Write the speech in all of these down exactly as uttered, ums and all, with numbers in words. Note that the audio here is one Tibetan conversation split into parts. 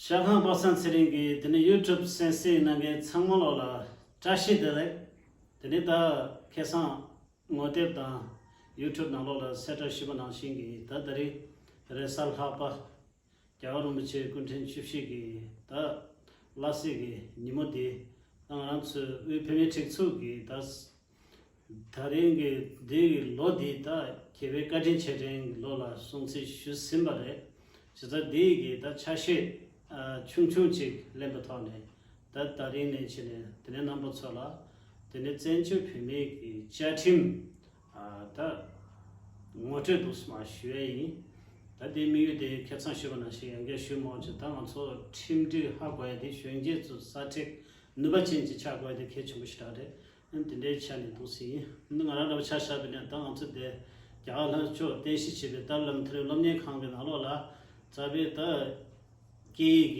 ཤར་ཁང་པ་སངས་ཚེ་རིང་གི་དེ་ནས་ཡུ་ཊུབ་གསན་གཟིགས་གནང་མཁན་ཚང་མ་ལོག་ལ་བཀྲ་ཤིས་བདེ་ལེགས། དེ་ནས་ད་ཁ་སང་ངོ་དེབ་དང་ཡུ་ཊུབ་ནང་ལོག་ལ་གསལ་བསྒྲགས་ཞུས་པ་ནང་བཞིན་གྱི་ད་ད་རེས་རེས་གཟའ་ལྷག་པ་རྒྱལ་བ་རིན་པོ་ཆེ་སྐུ་ཕྲེང་བཅུ་བཞི་གི་ད་བླ་གཟིགས་ཀྱི་ཉིན་མོ་འདི་ད་ང་རང་ཚོའི་དབུས་བོད་མིའི་སྒྲིག་འཛུགས་ཀྱི་ད་ད་རིང་གི་འདི་གི་ལོ་འདི་ད་རྒྱལ་བའི་བཀའ་དྲིན་རྗེས་དྲན་གྱི་ལོ་ལ་སྲུང་བརྩི་ཞུས་ཟིན་པ་རེད། བྱས་ཙང་འདི་གི་ད་ཆ་ཤས་ཨ་ཆུང་ཆུང་ཅིག་ལེན་པའི་ཐོག་ནས་ད་ད་རིང་ནས་བྱས་ནས་དེ་ནས་རྣམ་པ་ཚོ་ལ་དེ་ནས་བཙན་བྱོལ་བོད་མིའི་གི་བཅའ་ཁྲིམས་ཨ་ད་ངོ་སྤྲོད་འདུག་སེ་མར་ཞུ་ཡས་ཡིན། ད་དེའི་དམིགས་ཡུལ་དེ་ཁ་སང་ཞུས་པ་ནང་བཞིན་ཡང་བསྐྱར་ཞུ་མ་འོང་ཅིག་ད་ང་ཚོ་ཁྲིམས་སྒྲིག་ཧ་གོ་ཡ་དེ་གཞོན་སྐྱེས་ཚོ་སྲ་མཁྲེགས་ནུས་པ་ཅན་ཅིག་ཆགས་དགོས་ཡ་དེ་གལ་ཆེན་པོ་ཞེ་དྲག་རེད། དེ་འདྲའི་ཆ་ནས་འདུག་སེ་ཡིན། ང་རང་འདྲ་བོ་ཆ་བཞག་པ་ཡིན་ན་ད་ང་ཚོ་དེ་རྒྱ་གར་ལྷ་ཆོས་རྟེན་གཞི་བྱས་པའི་ཏཱ་ལའི་བླ་མ་མཐོ་རིམ་སློབ་གཉེར་ཁང་གི་ནང་ལོགས་ལ་རྩ་བའི་ད་སྐད་ཡིག་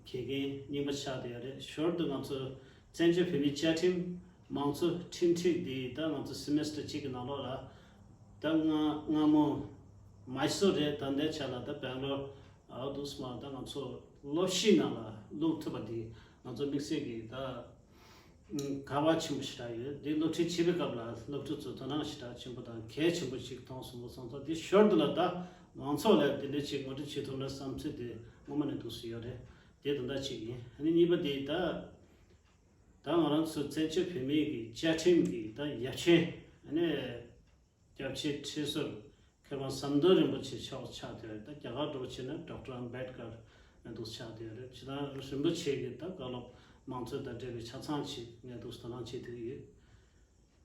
གི་དགེ་རྒན་རྙིང་པ་ཆགས་བསྡད་ཡོད་རེད། ཞོར་དུ་ང་ཚོ་བཙན་བྱོལ་བོད་མིའི་བཅའ་ཁྲིམས་མང་གཙོ་ཁྲིམས་སྒྲིག་འདི་ད་ང་ཚོ་སེ་མེ་སི་ཊར་གཅིག་གི་ནང་ལོགས་ལ་ད་སྔ་སྔ་མོ་མ་སོ་རེད། ད་ལྟའི་ཆ་ལ་ད་སྦེང་ལོར་ཨའོ་འདུག་སེ་མར་ད་ང་ཚོ་སློབ་གཞིའི་ནང་ལ་བླུག་ཐུབ་པ་འདི་ང་ཚོ་དམིགས་བསལ་གྱི་ད་དགའ་བ་ཆེན་པོ་ཞེ་དྲག་ཡོད། འདི་སློབ་ཁྲིད་བྱེད་པའི་སྐབས་ལ་སློབ་ཕྲུག་ཚོས་དོ་སྣང་ཞེ་དྲག་ཆེན་པོ་དང་གལ་ཆེན་པོ་ཞིག་མཐོང་སོང་བ་སོང་ཙང་། འདི་ཞོར་དུ་ལ་ད་མང་ཚོགས་ལ་འདི་འདྲ་ཞིག་ངོ་སྤྲོད་བྱེད་ཐུབ་ན་བསམ་ཚུལ་དེ་སྔོན་མ་ནས་འདུག་སེ་ཡོད་རེད། དེ་དོན་དག་གཅིག་ཡིན། ཨ་ནི་གཉིས་པ་དེ་ད་ད་ང་རང་ཚོ་བཙན་བྱོལ་བོད་མིའི་གི་བཅའ་ཁྲིམས་ཀྱི་ད་ཡབ་ཆེན་ཨ་ནི་སྐྱབས་ཆེན་ཁྲི་ཟུར་མཁས་དབང་ཟམ་གདོང་རིན་པོ་ཆེ་མཆོག་ཆགས་བསྡད་ཡོད་རེད། ད་རྒྱ་གར་འགྲོ་བྱས་ན་ཌོག་ཊར་ཨམ་བེད་ཀར་ང་འདུག་ཆགས་བསྡད་ཡོད་རེད། ཇི་ལྟར་རིན་པོ་ཆེ་གི་ད་བཀའ་སློབ་མང་གཙོ་དང་འབྲེལ་བའི་ཆ་ཚང་ཅིག་ང་འདུག་དོ་སྣང་བྱེད་ཐུབ་ཀྱི་ཡོད།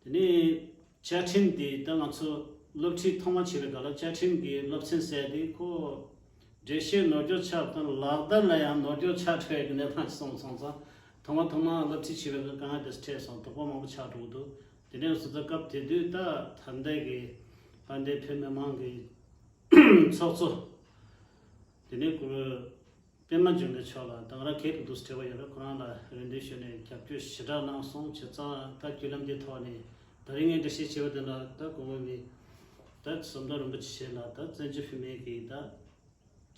དེ་ནས་བཅའ་ཁྲིམས་དེ་ད་ང་ཚོ་སློབ་ཁྲིད་ཐོག་མ་བྱེད་པའི་སྐབས་ལ་བཅའ་ཁྲིམས་ཀྱི་སློབ་ཚན་ཟེར་དེ་ཁོ་འགྲེལ་བཤད་ནོར་འཁྱོག་ཆགས་དང་ལག་བསྟར་ལ་ཡང་ནོར་འཁྱོག་ཆགས་འགྲོ་ཡ་གི་གནས་སྟངས་ཅིག་སོང་སོང་ཙང་། ཐོག་མ་ཐོག་མ་སློབ་ཁྲིད་བྱེད་པའི་སྐབས་དཀའ་ངལ་དེ་འཕྲད་སོང་། དོགས་པ་མང་པོ་ཆགས་འགྲོ་གི་འདུག་དེ་འདྲ་སོང་ཙང་སྐབས་དེ་དུས་ད་ད་ལྟའི་གི་དཔལ་ལྡན་བོད་མི་མང་གི་ཚོགས་གཙོ་དེ་ནས་སྐུ་པད་མ་འབྱུང་གནས་མཆོག་ལ་ད་ང་རང་སྒེར་དུ་འདུག་སེ་འབྲེལ་བ་ཡོད་རེད། ཁོ་རང་ལ་རེ་འདུན་ཞུས་ནས་རྒྱབ་སྐྱོར་ཞེ་དྲག་གནང་སོང་། བྱས་ཙང་ད་བརྒྱུད་ལམ་འདིའི་ཐོག་ནས་ད་རིང་ངས་འགྲེལ་བཤད་བྱས་པ་དེ་ལ་ད་དགོངས་པ་མེད། ད་ཟམ་གདོང་རིན་པོ་ཆེ་ལ་ད་བཙན་བྱོལ་བོད་མིའི་གི་ད་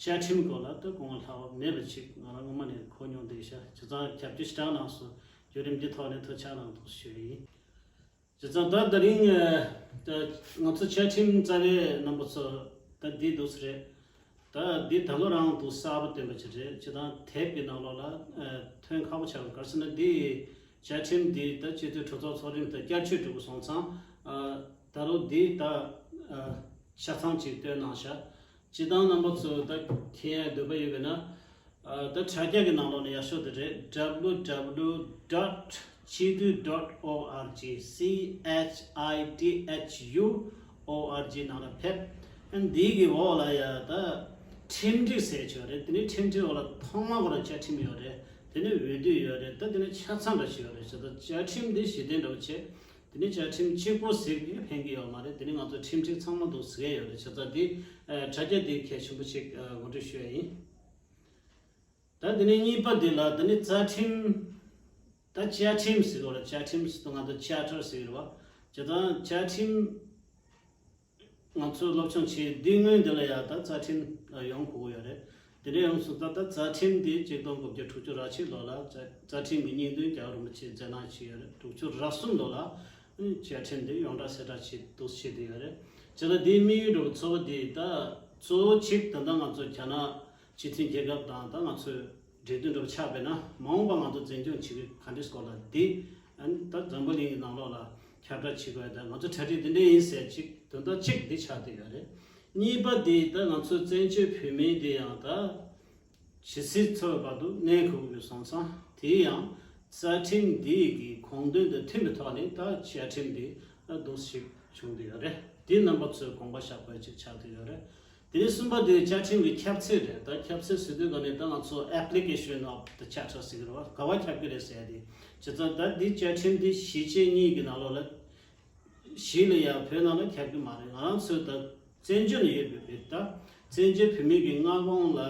བཅའ་ཁྲིམས་སྐོར་ལ་ད་དགོངས་པ་ལྷག་པ་མེད་པ་ཅིག་ང་རང་སྔོན་མ་ནས་གོ་མྱོང་བསྡད་ཤག་བྱས་ཙང་རྒྱབ་སྐྱོར་ཞེ་དྲག་གནང་སོང་། བརྒྱུད་རིམ་འདིའི་ཐོག་ནས་ཐུགས་ཆགས་གནང་འདུག་ཞུ་ཡ་ཡིན། བྱས་ཙང་ད་ད་རིང་ཨ་ད་ང་ཚོ་བཅའ་ཁྲིམས་རྩ་བའི་རྣམ་པ་ཚོ་ད་འདི་འདུག་སེ་རེད། ད་འདི་ད་ལོ་རང་འདུག་གསར་པ་བཏོན་པ་ཅིག་རེད། སྤྱིར་བཏང་དེབ་ཀྱི་ནང་ལོགས་ལ་ཨ་ཐོན་ཁག་པོ་ཆགས་པ་ག་རེ་ཟེར་ན། འདི་བཅའ་ཁྲིམས་འདི་ད་སྤྱི་འཐུས་གྲོས་ཚོགས་ཚོགས་རིམ་དང་བསྐྱར་བཅོས་འགྲོ་གི་སོང་ཙང་། ཨ་ད་ལོ་འདི་ད་ཨ་ཆ་ཚང་ཅིག་བཏོན་གནང་ཤག་སྤྱིར་བཏང་རྣམ་པ་ཚོ་ད་མཁྱེན་ཡ་འདོད་པ་ཡོད་པ་ཡིན་ན། ཨ་ད་དྲ་རྒྱ་གི་ནང་ལོགས་ནས་ཡག་ཤོས་དེ་རེད། W W W dot chithu dot org, C H I T H U O R G ནང་ལ་ཕེབས། ཨ་འདི་གི་འོག་ལ་ཡ་ད་ཁྲིམས་སྒྲིག་ཟེར་ཅིག་ཡོད་རེད། དེ་ནས་ཁྲིམས་སྒྲིག་འོག་ལ་ཐོག་མ་ཁོ་རང་བཅའ་ཁྲིམས་ཡོད་རེད། དེ་ནས་འོས་བསྡུ་ཡོད་རེད། ད་དེ་ནས་ཆ་ཚང་འདྲ་ཞིག་ཡོད་རེད། བྱས་ཙང་བཅའ་ཁྲིམས་འདི་གཞི་རྟེན་འདྲ་བོ་བྱས། དེ་ནས་བཅའ་ཁྲིམས་གཅིག་པོ་ཟེར་གྱི་ཕན་གྱི་ཡོད་མ་རེད། དེ་ནས་ང་ཚོ་ཁྲིམས་སྒྲིག་ཚང་མ་འདུག་ཟེར་གྱི་ཡོད་རེད། བྱས་ཙང་འདི་ཨ་དྲ་རྒྱ་འདི་གལ་ཆེན་པོ་ཅིག་ཨ་ངོ་སྤྲོད་ཞུ་ཡ་ཡིན། ད་དེ་ནས་གཉིས་པ་འདི་ལ་དེ་ནས་རྩ་ཁྲིམས། ད་བཅའ་ཁྲིམས་ཟེར་གྱི་ཡོད་རེད། བཅའ་ཁྲིམས་ཟེར་དུས་ང་ཚོ་ཆར་ཊར་ཟེར་གྱི་རེད་བ། བྱས་ཙང་བཅའ་ཁྲིམས་ང་ཚོས་སློབ་སྦྱོང་བྱེད་དུས་སྔོན་འདི་ལ་ཡ་ད་རྩ་ཁྲིམས་ཡོང་དགོས་ཀྱི་ཡོད་རེད། དེ་འདྲ་ཡོང་སོང་ཙང་ད་རྩ་ཁྲིམས་འདི་ཆིག་སྟོང་དགུ་བརྒྱ་དྲུག་ཅུ་རེ་གཅིག་ལོ་ལ་རྩ་རྩ་ཁྲིམས་ཀྱི་སྙིང་དོན་རྒྱལ་བ་རིན་པོ་ཆེས་མཛད་གནང་བྱས་ཡོད་རེད། དྲུག་ཅུ་རེ་གསུམ་ལོ་ལ་བཅའ་ཁྲིམས་འདི་ཡོངས་བསྒྲགས་གསལ་བསྒྲགས་བྱས་འདུག་བྱས་བསྡད་ཡོད་རེད། བྱས་ཙང་འདིའི་དམིགས་ཡུལ་འདྲ་བོ་གཙོ་བོ་འདི་ད་གཙོ་བོ་གཅིག་ད་ལྟ་ང་ཚོ་རྒྱ་ནག་སྤྱི་མཐུན་རྒྱལ་ཁབ་དང་ད་ང་ཚོའི་འབྲེལ་མཐུད་འདྲ་བོ་ཆགས་པས་ན། མ་འོངས་པ་ང་ཚོ་འཛིན་སྐྱོང་བྱེད་ཀྱི་ག་འདྲའི་སྐོར་ལ་འདི་ཨ་ནི་ད་འཛམ་བུ་གླིང་གི་ནང་ལོགས་ལ་ཁྱབ་བསྒྲགས་བྱེད་དགོས་ཡ། ད་ང་ཚོ་གྲ་སྒྲིག་འདི་འདྲ་ཡིན་ཟེར་ཅིག་དོན་དག་གཅིག་འདི་ཆགས་བསྡད་ཡོད་རེད། གཉིས་པ་འདི་ད་ང་ཚོ་བཙན་བྱོལ་བོད་མི་འདི་ཡང་ད་ཇི་སྲིད་འཚོ་བའི་བར་དུ་གནས་དགོས་ཀྱི་སོང་ཙང་། དེ་ཡང་རྩ་ཁྲིམས་འདི་གི་དགོངས་དོན་དང་མཐུན་པའི་ཐོག་ནས་ད་བཅའ་ཁྲིམས་འདི་ཨ་འདུག་ཞིག་བྱུང་བསྡད་ཡོད་རེད། འདི་རྣམ་པ་ཚོས་དགོངས་པ་བཞག་དགོས་ཅིག་ཆགས་བསྡད་ཡོད་རེད། དེ་ནས་གསུམ་པ་དེ་བཅའ་ཁྲིམས་ཀྱི་ཁྱབ་ཚད་རེད། ད་ཁྱབ་ཚད་ཟེར་དུས་ག་ནས་ད་ང་ཚོ་application of the charter ཟེར་གྱི་རེད་བ། ག་བ་ཁྱབ་ཀྱི་རེད་ཟེར་ཡ་དེ། བྱས་ཙང་ད་འདི་བཅའ་ཁྲིམས་འདི་གཞིས་བྱེས་གཉིས་ཀྱི་ནང་ལོགས་ལ་གཞིས་ལ་ཡ་བོད་ནང་ལ་ཁྱབ་ཀྱི་མ་རེད། ང་རང་ཚོའི་ད་བཙན་བྱོལ་ལ་ཡོད་པའི་བོད་ད་བཙན་བྱོལ་བོད་མི་གི་མངའ་ཁོངས་ལ་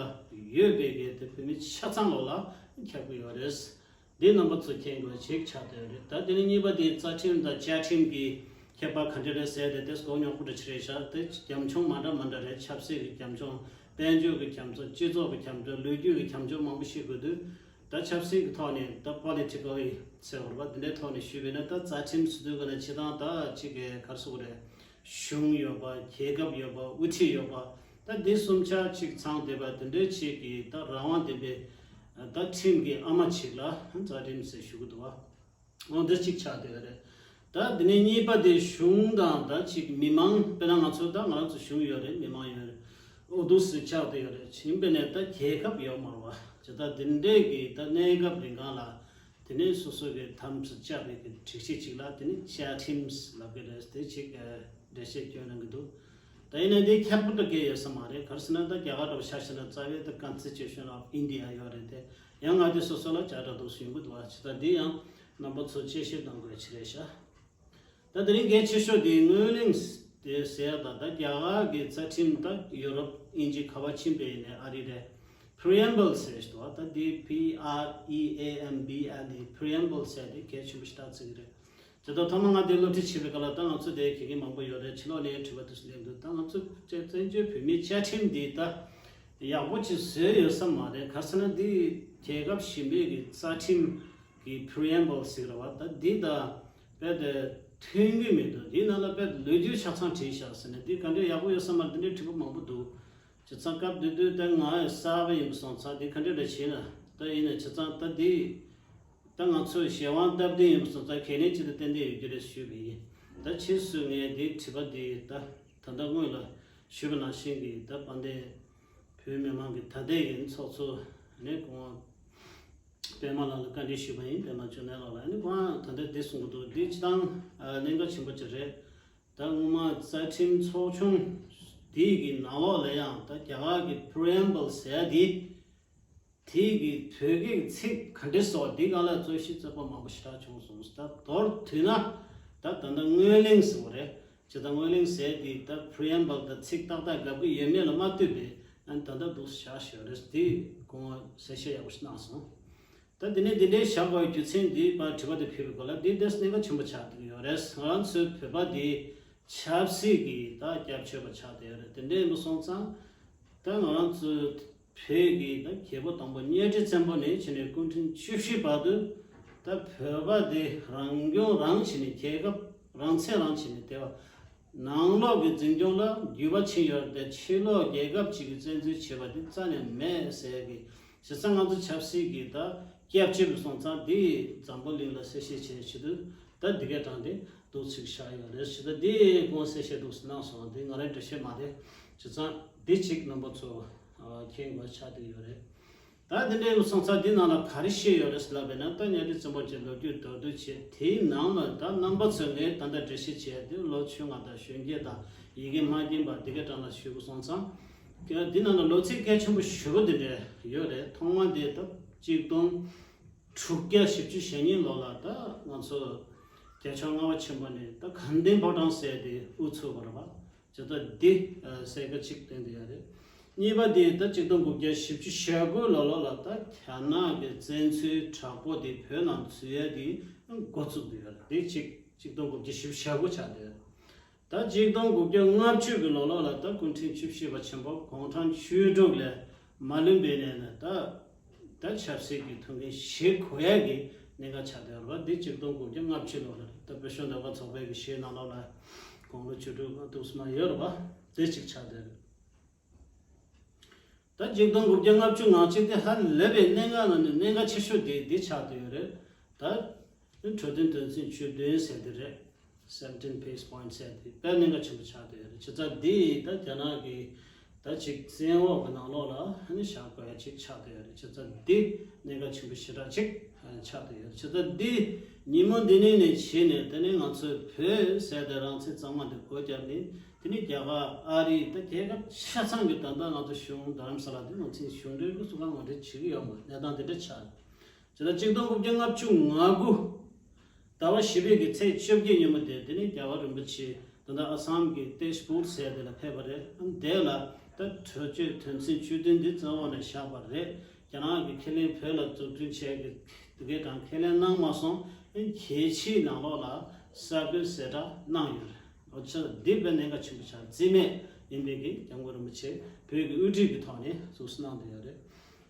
ཡོད་པའི་གི་དེ་བོད་མི་ཆ་ཚང་ལོགས་ལ་ཁྱབ་ཀྱི་ཡོད་རེད། འདི་རྣམ་པ་ཚོ་མཁྱེན་དགོས་ཅིག་ཆགས་བསྡད་ཡོད་རེད། ད་དེ་ནས་གཉིས་པ་དེ་རྩ་ཁྲིམས་དང་བཅའ་ཁྲིམས་ཀྱི་ཁྱད་པར་ག་འདྲ་རེད་ཟེར་ཏེ་དེ་གོ་མྱོང་པོ་འདྲ་ཅིག་རེད་ཤག་དེ་རྒྱབ་ལྗོངས་མ་འདྲ་མ་འདྲ་རེད། ཆབ་སྲིད་ཀྱི་རྒྱབ་ལྗོངས་ དཔལ་འབྱོར་གྱི་ཁྱབ་ཚུལ། སྤྱི་ཚོགས་ཀྱི་ཁྱབ་ཚུལ། ལོ་རྒྱུས་ཀྱི་ཁྱབ་ཚུལ་མང་པོ་ཤེས་དགོས་དུས། ད་ཆབ་སྲིད་ཀྱི་ཐོག་ནས་ད་པོ་ལི་ཊི་ཀལ་ཟེར་བ་རེད་པ། འདི་འདྲའི་ཐོག་ནས་ཞུས་པ་ཡིན་ན། ད་རྩ་ཁྲིམས་ཟེར་དུས་ག་ནས་བྱེད་སྟངས་ད་ཅིག་གི་ག་རེ་ཟེར་དགོས་རེད། གཞུང་ཡོད་པ། རྒྱལ་ཁབ་ཡོད་པ། དབུ་ཁྲིད་ཡོད་པ། ད་འདི་གསུམ་ཆ་གཅིག་ཚང་བསྡད་པ། འདི་འདྲའི་ཅིག་གི་ད་རང་དབང་ལྡན་པའི་ད་ཁྲིམས་ཀྱི་ཨ་མ་ཅིག་ལ་རྩ་ཁྲིམས་ཟེར་ཞུ་གི་འདུག་པ། འོ་འདི་གཅིག་ཆགས་བསྡད་ཡོད་རེད། ད་འདི་ནས་གཉིས་པ་དེ་གཞུང་དང་ད་ཅིག་མི་མང་། དཔེར་ན་ང་ཚོ་ད་ང་རང་ཚོ་གཞུང་ཡོད་རེད། མི་མང་ཡོད་རེད། འོ་འདུག་སེ་ཆགས་བསྡད་ཡོད་རེད། ཡིན་པས་ནས་ད་རྒྱལ་ཁབ་ཡོད་མ་རེད་པ། ཇི་ལྟར་འདི་འདྲའི་གི་ད་གནས་སྐབས་རིང་གང་ལ་དེ་ནས་སོ་སོ་གི་དམ་དུ་བཅའ་བའི་གི་སྒྲིག་གཞི་ཅིག་ལ་དེ་ནི་བཅའ་ཁྲིམས་ལབ་གི་རེད། དེ་ཅིག་འགྲེལ་བཤད་སྐྱོན་གནང་གི་འདུག་ད་ཡིན་ན་འདི་ཁྱད་པར་འདྲ་གང་ཡོད་ས་མ་རེད། ག་རེ་ཟེར་ན་ད་རྒྱ་གར་འདྲ་བོ་ཆ་བཞག་ན་རྩ་བའི་ད་Constitution of India ཡོད་རེད་དེ། ཡང་ང་དེ་སོ་སོ་ལ་བྱ་བྲལ་འདུག་ཟེར་ཡོང་གི་འདུག་པ། ཇི་ལྟར་འདི་ཡང་རྣམ་པ་ཚོ་དཔྱད་ཞིབ་གནང་དགོས་ཆེ་རེད་ཤག་ད་དེ་རིང་གལ་ཆེ་ཤོས་དེ་སྔོན་གླེང་དེ་ཟེར་ཡ་ད་ད་རྒྱ་གར་གྱི་རྩ་ཁྲིམས། ད་ཡུ་རོབ་དབྱིན་ཇི་ག་པར་ཕྱིན་པ་ཡིན་ནའི་ཨ་རི་རེད། Preamble ཟེར་ཞིག་འདུག་པ། ད་འདི་P R E A M B L E Preamble ཟེར་དེ་གལ་ཆེན་པོ་ཞེ་དྲག་བརྩི་གི་རེད། དེ་ད་ཐོག་མ་ང་དེ་སློབ་ཁྲིད་བྱེད་པའི་སྐབས་ལ་ད་ང་ཚོ་དེ་དགེ་རྒན་མང་པོ་ཡོད་རེད། ཕྱི་ལོགས་ནས་དྲི་བ་དེ་ཚོ་སླེབས་འདུག་ད་ང་ཚོ་བཙན་བྱོལ་བོད་མིའི་བཅའ་ཁྲིམས་འདི་ད་ཡག་པོ་ཅིག་བཟོས་ཡོད་ས་མ་རེད། ག་རེ་ཟེར་ན་འདི་རྒྱལ་ཁབ་གཞན་པའི་གི་རྩ་ཁྲིམས་ཀྱི་Preamble ཟེར་གི་རེད་པ། ད་འདི་ད་དཔེ་དེ་མཐུན་གི་མི་འདུག་འདི་ནང་ལ་དཔེ་ལོ་རྒྱུས་ཆ་ཚང་བྲིས་བཞག་ཟེར་ནས་འདི་ག་འདྲ་ཡག་པོ་ཡོད་ས་མ་རེད། འདི་འདྲའི་དྲི་བ་མང་པོ་འདུག་བྱས་ཙང་སྐབས་དེ་དུས་ད་ང་གསར་པ་ཡིན་པ་སོང་ཙང་འདི་ག་འདྲ་འདྲ་བྱས་ན། ད་ཡིན་ན་བྱས་ཙང་ད་འདི་ད་ང་ཚོ་གཞན་དབང་སྟབས་བདེ་ཡིན་པ་སོང་ཙང་གལ་གནད་ཅིག་ཏུ་ཏན་ཏན་ཡོད་རྒྱུ་རེད་ཞུས་པ་ཡིན། ད་ཕྱིས་སུ་ངས་འདིའི་དྲི་བ་འདི་ད་ད་ལྟ་སྔོན་ལ་ཞུས་པ་ནང་བཞིན་གྱི་ད་དཔལ་ལྡན་བོད་མི་མང་གི་ད་ལྟའི་གི་ཚོགས་གཙོ་ནས་སྐུ་ངོ་པད་མ་ལགས་ལ་བཀའ་འདྲི་ཞུས་པ་ཡིན། པད་མ་ཅུན་ནེ་ལགས་ལ། ཨ་ནི་ཁོང་ད་ལྟ་འདི་གསུང་གི་འདུག་འདི་སྤྱིར་བཏང་གནད་འགག་ཆེན་པོ་ཅིག་རེད། ད་སྔོན་མ་རྩ་ཁྲིམས་ཚོགས་ཆུང་འདི་གི་ནང་ལོགས་ལ་ཡང་ད་རྒྱ་གར་གྱི་Preamble ཟེར་ཡ་འདི། དེ་གི་བོད་སྐད་ཚིག་ག་འདྲ་སོགས་འདི་སྒང་ལ་རྩོད་གཞི་རྩོད་པ་མང་པོ་ཞེ་དྲག་བྱུང་སོང་། ད་མདོར་བསྡུས་ན་ད་ད་ལྟ་སྔོན་གླེང་ཟེར་བ་རེད། ཇི་ལྟར་སྔོན་གླེང་ཟེར་དེ་ད་Preamble ད་ཚིག་ཏག་ཏག་དགོས་ཀྱི་ཡོད་མེད་ལ་མ་ལྟོས་པའི་ཨ་ནི་ད་ལྟ་འདུག་བཞག་ཞོར་རེད། དེ་སྐུ་ངོ་གསལ་བཤད་ཡག་པོ་ཞིག་གནང་སོང་། ད་དེ་ནས་འདི་འདྲའི་བཞག་དགོས་རྒྱུ་མཚན་འདི་ཕར་དྲི་བ་དེ་ཕུལ་བའི་སྐོར་ལ་འདི་ཏོག་ཙམ་གནད་འགག་ཆེན་པོ་ཆགས་བསྡད་ཡོད་རེད། ང་རང་ཚོའི་བོད་པ་འདི་ཆབ་སྲིད་ཀྱི་ད་སྐྱབས་བཅོལ་བ་ཆགས་བསྡད་ཡོད་རེད། དེ་འདྲ་ཡིན་པ་སོང་ཙང་ད་ང་རང་ཚོའི་བོད་ཀྱི་ད་རྒྱལ་པོ་དང་པོ་གཉའ་ཁྲི་བཙན་པོ་ནས་བྱས་ནས་སྐུ་ཕྲེང་བཅུ་བཞི་བར་དུ་ད་བོད་པ་དེ་རང་སྐྱོང་རང་བྱས་ནས་རྒྱལ་ཁབ་རང་བཙན་རང་བྱས་ནས་བསྡད་པ། ནང་ལོགས་ཀྱི་འཛིན་སྐྱོང་ལ་འགྱུར་བ་ཕྱིན་ཡོད་རེད་དེ། ཕྱི་ལོགས་རྒྱལ་ཁབ་ཅིག་གིས་བཙན་འཛུལ་བྱས་པ་དེ་རྩ་ནས་མེད་ཟེར་གི། བྱས་ཙང་ང་ཚོ་ཆབ་སྲིད་ཀྱི་ད་སྐྱབས་བཅོལ་བ་སོང་ཙང་འདི་འཛམ་བུ་གླིང་ལ་གསལ་བཤད་བྱེད་ཆེད་དུ་ད་འདི་གའི་གྲངས་དེ་འདུག་ཚིག་བཞག་ཡོད་རེད། བྱས་ཙང་འདི་སྐུ་ངོ་གསལ་བཤད་འདུག་གནང་སོང་། འདི་ང་རའི་འགྲེལ་བཤད་མ་རེད། བྱས་ཙང་འདི་གཅིག་རྣམ་པ་ཚོ་མཁྱེན་དགོས་ཆགས་བསྡད་ཡོད་རེད། ད་དེ་འདྲའི་སོང་ཙང་འདི་ནང་ལ་ག་རེ་བཤད་ཡོད་རེད་ལབ་པ་ཡིན་ན། ད་གཉའ་ཁྲི་བཙན་པོ་ཅིག་ལོ་རྒྱུས་མདོར་བསྡུས་བྱས། དེའི་ནང་ལ་ད་རྣམ་པ་ཚོས་ངས་ད་ལྟ་འགྲེལ་བཤད་བྱས་དེ་ལོ་བཅོ་ལྔ་དང་གཞོན་སྐྱེས་དང་ཡི་གེ་མ་རྙེད་པ་འདི་གའི་གྲས་ལ་ཞུ་དགོས་སོང་ཙང་། འདི་ནང་ལ་ལོ་ཚིགས་གལ་ཆེན་པོ་ཞེ་པོ་འདི་འདྲ་ཡོད་རེད། ཐོག་མ་དེ་ད་གཅིག་སྟོང་དྲུག་བརྒྱ་བཞི་བཅུ་ཞེ་གཉིས་ལོ་ལ་ད་ང་ཚོ་རྒྱལ་མཆོག་ལྔ་པ་ཆེན་པོ་ནས་ད་དགའ་ལྡན་ཕོ་བྲང་ཟེར་དེ་དབུ་ཚུགས་པ་རེད་པ། བྱས་ཙང་འདི་གསལ་ཁ་གཅིག་བསྟན་བསྡད་ཡོད་རེད། གཉིས་པ་དེ་ད་གཅིག་སྟོང་དགུ་བརྒྱ་བཞི་བཅུ་ཞེ་དགུ་ལོ་ལོ་ལ་ད་རྒྱ་ནག་གི་བཙན་འཛུལ་དྲག་པོ་དེ་བོད་ནང་འཛུལ་ཡ་དེ་འགོ་བཙུགས་བསྡད་ཡོད་རེད། དེ་གཅིག་གཅིག་སྟོང་དགུ་བརྒྱ་བཞི་བཅུ་ཞེ་དགུ་ཆགས་བསྡད་ཡོད་རེད། ད་གཅིག་སྟོང་དགུ་བརྒྱ་ལྔ་བཅུ་གི་ལོ་ལོ་ལ་ད་སྐུ་ཕྲེང་བཅུ་བཞི་པ་ཆེན་པོ་གུང་ཁྲན་བཅུ་དྲུག་ལས་མ་ལུས་པའི་ནས་ནས་ད། ད་ཆབ་སྲིད་ཀྱི་ཐུགས་འགན་བཞེས་དགོས་ཡ་གི་གནད་འགག་ཆགས་བསྡད་ཡོད་རེད་པ། འདི་གཅིག་སྟོང་དགུ་བརྒྱ་ལྔ་བཅུ་ལོ་ལ་རེད། ད་བོད་གཞུང་ཟློས་གར་ཚོགས་པའི་གི་གཞས་ནང་ལོགས་ལ་དགུང་ལོ་བཅུ་དྲུག་ལ་འདུག་སེ་མར་ཡོད་རེད་པ། དེ་གཅིག་ཆགས་བསྡད་རེད། ད་གཅིག་སྟོང་དགུ་བརྒྱ་ལྔ་བཅུ་ང་གཅིག་དེ་ཧ་ལས་པའི་གནད་འགག་ནང་ནས་གནད་འགག་ཆེ་ཤོས་དེ་འདི་ཆགས་བསྡད་ཡོད་རེད། ད་འཕྲོད་བསྟེན་དོན་ཚན་བཅུ་བདུན་ཟེར་དེ་རེད། Seventeen Pace Points ཟེར་དེ་དཔེ་གནད་འགག་ཆེན་པོ་ཆགས་བསྡད་ཡོད་རེད། བྱས་ཙང་འདི་ད་རྒྱ་ནག་གི་ད་ཅིག་བཙན་འོག་གི་ནང་ལོགས་ལ་ཨ་ནི་བཞག་དགོས་ཡ་ཅིག་ཆགས་བསྡད་ཡོད་རེད། བྱས་ཙང་འདི་གནད་འགག་ཆེན་པོ་ཞེ་དྲག་ཅིག་ཆགས་བསྡད་ཡོད་རེད། བྱས་ཙང་འདི་ཉིན་མོ་འདི་ནས་ནས་བྱས་ནས་དེ་ནས་ང་ཚོས་བོད་ཟེར་དེ་རང་བཙན་གཙང་མ་འདི་སྒོ་བརྒྱབ་ནས། དེ་ནས་རྒྱ་གར་ཨ་རི་ད་རྒྱལ་ཁབ་ཆ་ཚང་གི་ད་ལྟ་ང་ཚོ་གཞུང་རྡ་རམ་ས་ལ་འདི་ང་ཚོའི་གཞུང་འབྲེལ་གྱི་སུ་གང་ངོ་འབྲེལ་བྱེད་ཀྱི་ཡོད་མ་རེད། གནས་སྟངས་འདི་འདྲ་ཆགས་རེད། བྱས་ཙང་གཅིག་སྟོང་དགུ་བརྒྱ་ལྔ་བཅུ་ང་དགུ་ཟླ་བ་བཞི་པའི་གི་ཚེས་བཅོ་བརྒྱད་ཉིན་མོ་དེ་དེ་ནས་རྒྱལ་བ་རིན་པོ་ཆེ་ད་ལྟ་ཨ་སམ་གི་ཏེཇ་པུར་ཟེར་དེ་ལ་ཕེབས་པ་རེད། ཨ་ནི་དེ་ལ་ད་གྲོས་ཆོད་དོན་ཚན་བཅུ་བདུན་འདི་བཙན་འོག་ནས་བཞག་པ་རེད། རྒྱ་ནག་གི་ཁས་ལེན་བོད་ལ་འཛུགས་སྐྲུན་བྱས་ཀྱི་དེ་གའི་གྲངས་ཁས་ལེན་གནང་མ་སོང་། ཨ་ནི་རྒྱལ་སྤྱིའི་ནང་ལོགས་ལ་གསར་འགོད་གསལ་བསྒྲགས་གནང་ཡོད་རེད། འོ་ཆ་འདི་དཔེ་གནད་འགག་ཆེན་པོ་ཆགས། རྩིས་མེད་ ཡིན་པའི་གི་སྐྱབས་མགོན་རིན་པོ་ཆེ་བོད་ཀྱི་དབུ་ཁྲིད་ཀྱི་ཐོག་ནས་གཟིགས་གནང་བསྡད་ཡོད་རེད།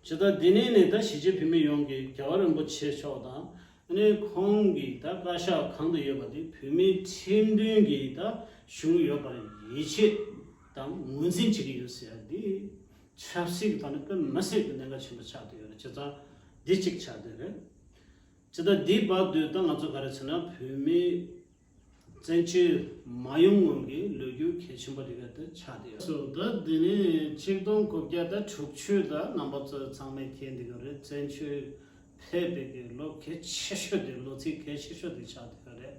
ཇི་ལྟར་འདི་ནས་ནི་ད་གཞིས་བྱེས་བོད་མི་ཡོངས་ཀྱིས་རྒྱལ་བ་རིན་པོ་ཆེ་མཆོག་དང་ཨ་ནི་ཁོང་གི་ད་བཀའ་ཤག་གང་དུ་ཡོད་པ་དེ་བོད་མིའི་ཁྲིམས་མཐུན་གྱི་ད་གཞུང་ཡོད་པར་ཡིད་ཆེས་དང་ངོས་འཛིན་བྱེད་ཀྱི་ཡོད་ཟེར་ཡ་འདི་ཆབ་སྲིད་ཀྱི་ཐོག་ནས་དཔེ་མི་སྲིད་ཀྱི་གནད་འགག་ཆེན་པོ་ཆགས་བསྡད་ཡོད་རེད། ཇི་ལྟར་འདི་གཅིག་ཆགས་བསྡད་རེད། ཇི་ལྟར་འདི་བར་དུ་ད་ང་ཚོ་ག་རེ་ཟེར་ན་བོད་མི་བཙན་བྱོལ་མ་ཡོང་སྔོན་གྱི་ལོ་རྒྱུས་གལ་ཆེན་པོ་རེ་རེ་དེ་ཆགས་བསྡད་ཡོད། སོ་ད་འདི་ནི་ཆིག་སྟོང་དགུ་བརྒྱ་དང་དྲུག་ཅུ་ད་རྣམ་པ་ཚོ་ཚང་མས་མཁྱེན་བསྡད་ཀྱི་རེད། བཙན་བྱོལ་ཕེབས་པའི་གི་ལོ་གལ་ཆེ་ཤོས་དེ་ལོ་ཚིགས་གལ་ཆེ་ཤོས་དེ་ཆགས་བསྡད་ཡོད་རེད།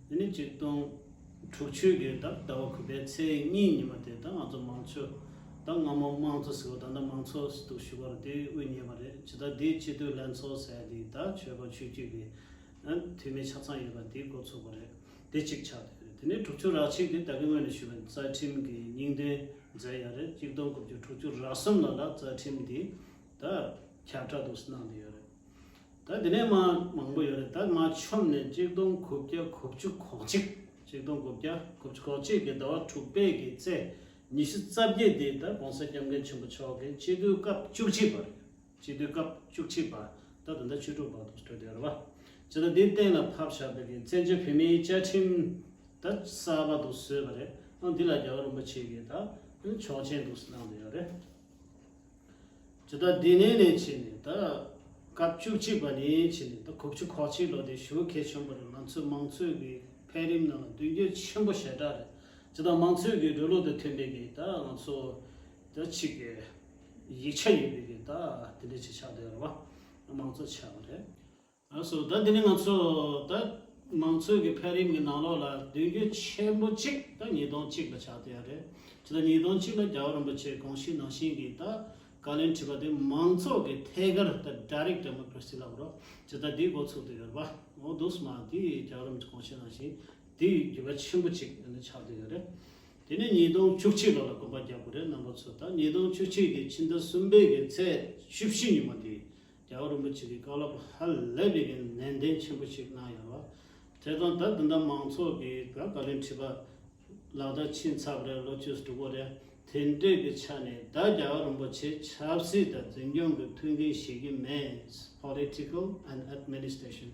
འདི་ནི་ཆིག་སྟོང་དྲུག་ཅུ་གི་ད་ཟླ་བ་དགུ་པའི་ཚེས་གཉིས་ཉི་མ་དེ་ད་ང་ཚོ་མང་ཆོས་ད་སྔ་མོ་དམངས་གཙོ་ཟེར་བ་ད་ལྟ་མང་གཙོ་ཟེར་འདུག་ཞུ་བར་དེ་དབུ་བརྙེས་པ་རེད། ཇི་ལྟར་འདིའི་སྤྱི་འཐུས་ལྷན་ཚོགས་ཟེར་ཡ་དེ་ད་ཆོལ་ཁ་ཆོས་བརྒྱུད་ཀྱི་འཐུས་མི་ཆ་ཚང་ཡོད་པ་འདི་འགོ་ཚུགས་པ་རེད། དེ་གཅིག་ཆགས་བསྡད་རེད། དེ་ནས་དྲུག་ཅུ་རེ་གཅིག་དེ་ད་གིན་སྔོན་ནས་ཞུས་པའི་རྩ་ཁྲིམས་ཀྱི་སྙིང་དོན་མཛད་ཡོད་རེད། ཆིག་སྟོང་དགུ་བརྒྱ་དྲུག་ཅུ་རེ་གསུམ་ལ་ལ་རྩ་ཁྲིམས་འདི་ད་ཁྱབ་བསྒྲགས་འདུག་གནང་བསྡད་ཡོད་རེད། ད་དེ་ནས་མ་མང་པོ་ཡོད་རེད། ད་མ་ཆོམ་ནས་ཆིག་སྟོང་དགུ་བརྒྱ་དགུ་བཅུ་གོ་གཅིག་ཆིག་སྟོང་དགུ་བརྒྱ་དགུ་བཅུ་གོ་གཅིག་གི་ཟླ་བ་དྲུག་པའི་གི་ཚེས་ཉི་ཤུ་རྩ་བརྒྱད་དེ་ད་༸གོང་ས་༸སྐྱབས་མགོན་ཆེན་པོ་མཆོག་གི་སྤྱི་འཐུས་སྐབས་བཅུ་གཅིག་པ་རེད། སྤྱི་འཐུས་སྐབས་བཅུ་གཅིག་པ་ད་ད་ལྟ་བཅུ་དྲུག་པ་དུ་འགྲོ་བསྡད་ཡོད་རེད་པ། ཇི་ལྟར་འདི་གཏན་ལ་ཕབ་བཞག་པའི་གི་བཙན་བྱོལ་བོད་མིའི་བཅའ་ཁྲིམས་ད་གསར་པ་དུ་བཟོས་པ་རེད། ཨང་འདི་ལ་རྒྱལ་བ་རིན་པོ་ཆེ་གིས་ད་ཆོག་མཆན་དུ་གནང་བསྡད་ཡོད་རེད། ཇི་ལྟར་འདི་ནས་ནས་བྱས་ནས་ད་སྐབས་བཅུ་གཅིག་པ་ནས་བྱས་ནས་ད་དགུ་བཅུ་གོ་གཅིག་ལོ་དེ་ཞེ་པོ་གལ་ཆེན་པོ་རེད། ང་ཚོའི་མང་གཙོའི་གི་འཕེལ་རིམ་ནང་ལ་མདུན་སྐྱོད་ཆེན་པོ་ཞེ་དྲག་རེད། ཇི་ལྟར་མང་གཙོའི་གི་འགྲོ་ལུགས་དང་མཐུན་པའི་གི་ད་ང་ཚོ་ད་ཅིག་གི་ཡིག་ཆ་ཡོད་པའི་གི་ད་དེ་འདྲ་ཅིག་ཆགས་བསྡད་ཡོད་རེད་པ། མང་གཙོ་ཆགས་པ་རེད། ཨ་སོ་ད་འདི་ནི་ང་ཚོ་ད་མང་གཙོའི་གི་འཕེལ་རིམ་གི་ནང་ལོགས་ལ་མདུན་སྐྱོད་ཆེན་པོ་གཅིག་ད་ཉིས་སྟོང་གཅིག་ལ་ཆགས་བསྡད་ཡོད་རེད། ཇི་ལྟར་ཉིས་སྟོང་གཅིག་ལ་རྒྱལ་བ་རིན་པོ་ཆེའི་དགོངས་གཞི་ནང་བཞིན་གྱི་ད་བཀའ་བློན་ཁྲི་པ་དེ་མང་གཙོ་གི་ཐད་ཀར་ད་direct democracy་ལབ་རོགས་ཇི་ལྟར་འདི་འགོ་ཚུགས་བསྡད་ཡོད་རེད་པ། འོ་འདུག་སེ་མ་འདི་རྒྱལ་བ་རིན་པོ་ཆེའི་དགོངས་གཞི་ནང་བཞིན་འདི་འགྱུར་བ་ཆེན་པོ་གཅིག་ཆགས་བསྡད་ཡོད་རེད། དེ་ནས་ཉིས་སྟོང་བཅུ་གཅིག་ལོ་ལ་དགོངས་པ་རྒྱག་དགོས་རེད། རྣམ་པ་ཚོ་ད་ཉིས་སྟོང་བཅུ་གཅིག་གི་ཕྱི་ཟླ་གསུམ་པའི་གི་ཚེས་བཅུ་བཞི་ཉིན་མོ་དེ་རྒྱལ་བ་རིན་པོ་ཆེ་གིས་བཀའ་སློབ་ཧ་ལས་པའི་གི་ནན་ཏན་ཆེན་པོ་ཞིག་གནང་ཡོད་པ། དེ་དང་ད་ད་ལྟ་མང་ཚོགས་ཀྱི་ད་བཀའ་བློན་ཁྲི་པ་ལག་བསྟར་ཕྱིན་ཚར་བ་རེད། ལོ་བཅུ་དྲུག་པ་རེད། དེ་འདྲས་ཀྱི་ཆ་ནས་ད་རྒྱལ་བ་རིན་པོ་ཆེ་ཆབ་སྲིད་དང་འཛིན་སྐྱོང་གི་ཐུགས་འགན་བཞེས་ཀྱི་མེད། Political and administration།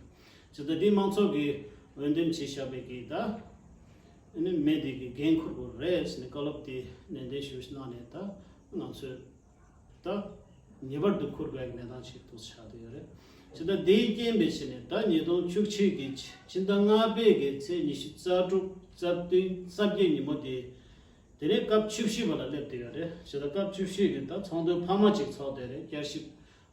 ཇི་ལྟར་འདི་མང་ཚོགས་ཀྱི་འོས་འདེམས་བྱས་བཞག་པའི་གི་ད་ཨ་ནི་མི་དེ་གི་འགན་འཁུར་དགོས་རེད་ཟེར་ནས་བཀའ་སློབ་དེ་ནན་ཏན་ཞུས་གནང་ནས་ད་ང་ཚོས་ད་ངེས་པར་དུ་འཁུར་དགོས་ཀྱི་གནས་སྟངས་ཤིག་ཏུ་ཆགས་བསྡད་ཡོད་རེད། ཇི་ལྟར་འདིའི་རྐྱེན་པས་བྱས་ནས་ད་ཉིས་སྟོང་བཅུ་གཅིག་གི་ཕྱི་ཟླ་ལྔ་པའི་གི་ཚེས་ཉི་ཤུ་རྩ་དྲུག་རྩ་བདུན་རྩ་བརྒྱད་ཉིན་མོ་དེ་དེ་ནས་སྐབས་བཅུ་བཞི་པ་ལ་སླེབས་བསྡད་ཡོད་རེད། ཇི་ལྟར་སྐབས་བཅུ་བཞི་གི་ད་ཚོགས་འདུ་འཕར་མ་གཅིག་ཚོགས་བསྡད་རེད། བསྐྱར་ཞིབ།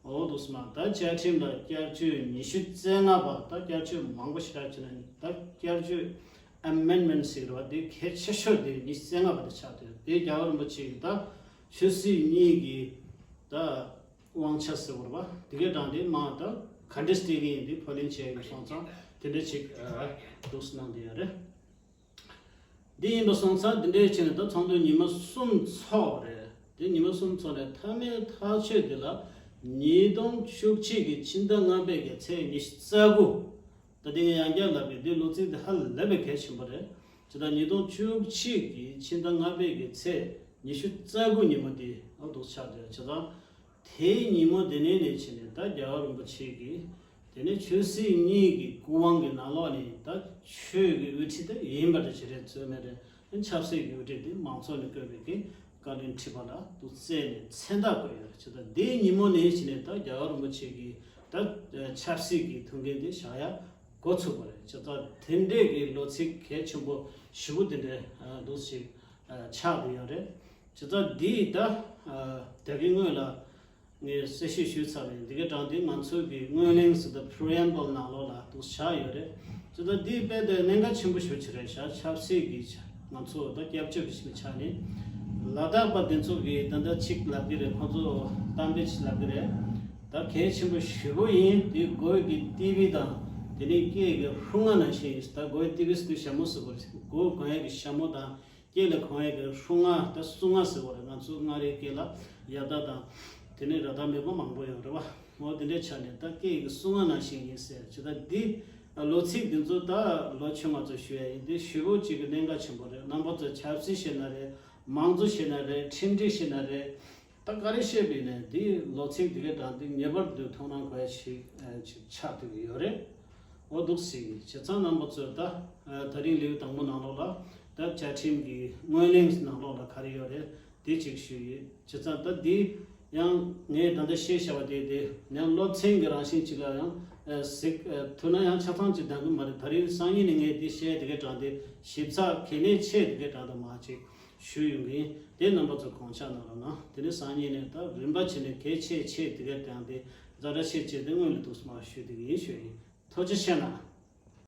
འོ་འདུག་སེ་མ་ད་བཅའ་ཁྲིམས་ལ་བསྐྱར་བཅོས་ཉི་ཤུ་རྩ་ལྔ་པ་ད་བསྐྱར་བཅོས་མང་པོ་ཞེ་དྲག་བྱས་ན་ད་བསྐྱར་བཅོས་amendment་ཟེར་བ་དེ་གལ་ཆེ་ཤོས་དེ་ཉི་ཤུ་རྩ་ལྔ་པ་དེ་ཆགས་བསྡད་དེ་རྒྱལ་བ་རིན་པོ་ཆེ་གི་ད་ཆོས་སྲིད་གཉིས་ཀྱི་ད་དབང་ཆ་ཟེར་བ་རེད་པ། དེ་གའི་དྲང་དེ་མ་ད་ག་འདྲས་བལྟས་ཀྱི་ཡིན་དེ་ཕབ་ལེན་བྱས་ཡོད་སོང་ཙང་དེ་འདྲས་ཅིག་འདུག་སེ་གནང་བསྡད་ཡོད་རེད། འདི་ཡིན་པ་སོང་ཙང་འདི་འདྲའི་ཆེད་ནས་ད་ཚོགས་འདུ་ཉི་མ་གསུམ་ཚོགས་པ་རེད། དེ་ཉི་མ་གསུམ་ཚོགས་ནས་མཐའ་མའི་ཐག་གཅོད་འདི་ལ་ཉིས་སྟོང་བཅུ་གཅིག་གི་ཕྱི་ཟླ་ལྔ་པའི་གི་ཚེས་ཉི་ཤུ་རྩ་དགུ། ད་འདི་ངས་ཡང་བསྐྱར་ལབ་པའི་འདི་ལོ་ཚིགས་འདི་ཧ་ལས་པའི་གལ་ཆེན་པོ་རེད། ཇི་ལྟར་ཉིས་སྟོང་བཅུ་གཅིག་གི་ཕྱི་ཟླ་ལྔ་པའི་གི་ཚེས་ཉི་ཤུ་རྩ་དགུ་ཉིན་མོ་འདི་ཨ་འདུག་ཆགས་བསྡད་ཇི་ལྟར། དེའི་ཉིན་མོ་དེ་ནས་ནས་བྱས་ནས་ད་རྒྱལ་བ་རིན་པོ་ཆེ་གིས་དེ་ནས་ཆོས་སྲིད་གཉིས་ཀྱི་སྐུ་དབང་གི་ནང་ལོགས་ནས་ད་ཆོས་ཀྱི་དབུ་ཁྲིད་དེ་ཡིན་པ་དེ་ཅི་རེད་ཚོད་མེད་རེད། ཆབ་སྲིད་ཀྱི་དབུ་ཁྲིད་དེ་མང་ཚོགས་ནས་བསྐོས་པའི་གི་བཀའ་བློན་ཁྲི་པ་ལ་དུ་བསྩལ་ནས་མཚན་རྟགས་བཀོད་ཡོད་རེད། ཇི་ལྟར་དེའི་ཉིན་མོ་ནས་བྱས་ནས་ད་རྒྱལ་བ་རིན་པོ་ཆེ་གིས་ད་ཆབ་སྲིད་ཀྱི་ཐུགས་འགན་དེ་བཞག་ཡ་འགོ་ཚུགས་པ་རེད། ཇི་ལྟར་དེ་འདྲས་ཀྱི་ལོ་ཚིགས་གལ་ཆེན་པོ་ཞེ་པོ་དེ་འདྲས་འདུག་ཞིག་ཆགས་བསྡད་ཡོད་རེད། ཇི་ལྟར་འདི་ད་ད་གིན་སྔོན་ལ་ངས་གསལ་བཤད་ཞུས་ཚར་བས་འདི་གའི་དྲང་དེ་ང་ཚོའི་གི་སྔོན་གླེང་ཟེར་ད་preamble་ནང་ལོགས་ལ་འདུག་བཞག་ཡོད་རེད། ཇི་ལྟར་འདི་དཔེ་དེ་གནད་འགག་ཆེན་པོ་ཞེ་པོ་ཅིག་རེད་ཤག་ཆབ་སྲིད་ཀྱི་ང་ཚོ་ད་སྐྱབས་བཅོལ་བ་ཞིག་ཆགས་ནས་ལ་དྭགས་པ་དེ་ཚོ་གི་ད་ལྟ་གཅིག་ལབ་ཀྱི་རེད། ཁོང་ཚོ་གཏམ་དཔེ་ཅིག་ལབ་ཀྱི་རེད། ད་གལ་ཆེན་པོ་ཞེ་པོ་ཡིན། དེ་མགོའི་གི་ཏི་བི་དང་དེ་ནས་སྐེ་གི་ཧྲུང་ང་ནང་བཞིན་ཡིན། ད་མགོའི་ཏི་བི་ཟེར་དུས་ཞྭ་མོ་ཟེར་བ་རེད། མགོ་གོན་ཡས་གི་ཞྭ་མོ་དང་། སྐེ་ལ་གོན་ཡས་ཀྱི་ཧྲུང་ང་ད་སྲུང་ང་ཟེར་བ་རེད། ང་ཚོ་མངའ་རིས་སྐད་ལ་ཡ་ད་དང་དེ་ནས་ར་ད་མེད་པ་མང་པོ་ཡོད་རེད་བ། འོ་དེ་འདྲའི་ཆ་ནས་ད་སྐད་ཀྱི་སྲུང་ང་ནང་བཞིན་ཡིན་ཟེར་ཇི་ལྟར་འདི་ལོ་ཚིགས་འདི་ཚོ་ད་ལོ་ཆུང་ང་ཚོ་ཞུ་ཡ་ཡིན། འདི་ཞེ་པོ་ཅིག་གི་གནད་འགག་ཆེན་པོ་རེད། རྣམ་པ་ཚོ་ཆབ་སྲིད་ཤེས་ན་རེད། མང་གཙོ་བྱས་ན་རེད། ཁྲིམས་སྒྲིག་བྱས་ན་རེད། ད་ག་རེ་བཤད་པ་ཡིན་ནའི་འདིའི་ལོ་ཚིགས་འདི་གའི་གྲངས་འདི་ངེས་པར་དུ་ཐུགས་སྣང་དགོས་ཡ་ཞིག་ཨ་ཅིག་ཆགས་བསྡད་ཀྱི་ཡོད་རེད། འོ་འདུག་སེ་བྱས་ཙང་རྣམ་པ་ཚོས་ད་ཨ་ད་རིང་ལེའུ་དང་པོ་ནང་ལོགས་ལ་ད་བཅའ་ཁྲིམས་ཀྱི་སྔོན་གླེང་ནང་ལོགས་ལ་ག་རེ་ཡོད་རེད། དེ་གཅིག་ཞུས་ཡོད། བྱས་ཙང་ད་འདི་ཡང་ངས་ད་ལྟ་བཤད་བཞག་པ་དེ་དེ་ཡང་སློབ་ཚན་གྱི་རང་བཞིན་གཅིག་ལ་ཡང་ཨ་གཟིགས་ཨ་ཐུབ་ན་ཡང་ཆ་ཚང་གཅིག་འདང་གི་མ་རེད། ད་རིང་སང་ཉིན་ནས་ངས་འདི་བཤད་དེ་གའི་གྲངས་དེ་ཞིབ་ཚགས་གལ་གནད་ཆེ་དེ་གའི་གྲངས་དེ་མར་ཅིག་ཞུས་ཡོང་གི་ཡིན། དེ་རྣམ་པ་ཚོ་དགོངས་འཇགས་གནང་རོགས་གནང་། དེ་ནས་སང་ཉིན་ནས་ད་རིམ་པ་བྱས་ནས་གལ་ཆེ་ཆེ་དེ་གའི་གྲངས་དེ་ཛ་དྲག་ཆེ་ཆེ་དེ་སྔོན་ལ་འདུག་སེ་མར་ཞུས་དེ་གི་ཡིན་ཞུ་ཡིན། ཐུགས་རྗེ་ཆེ་གནང་།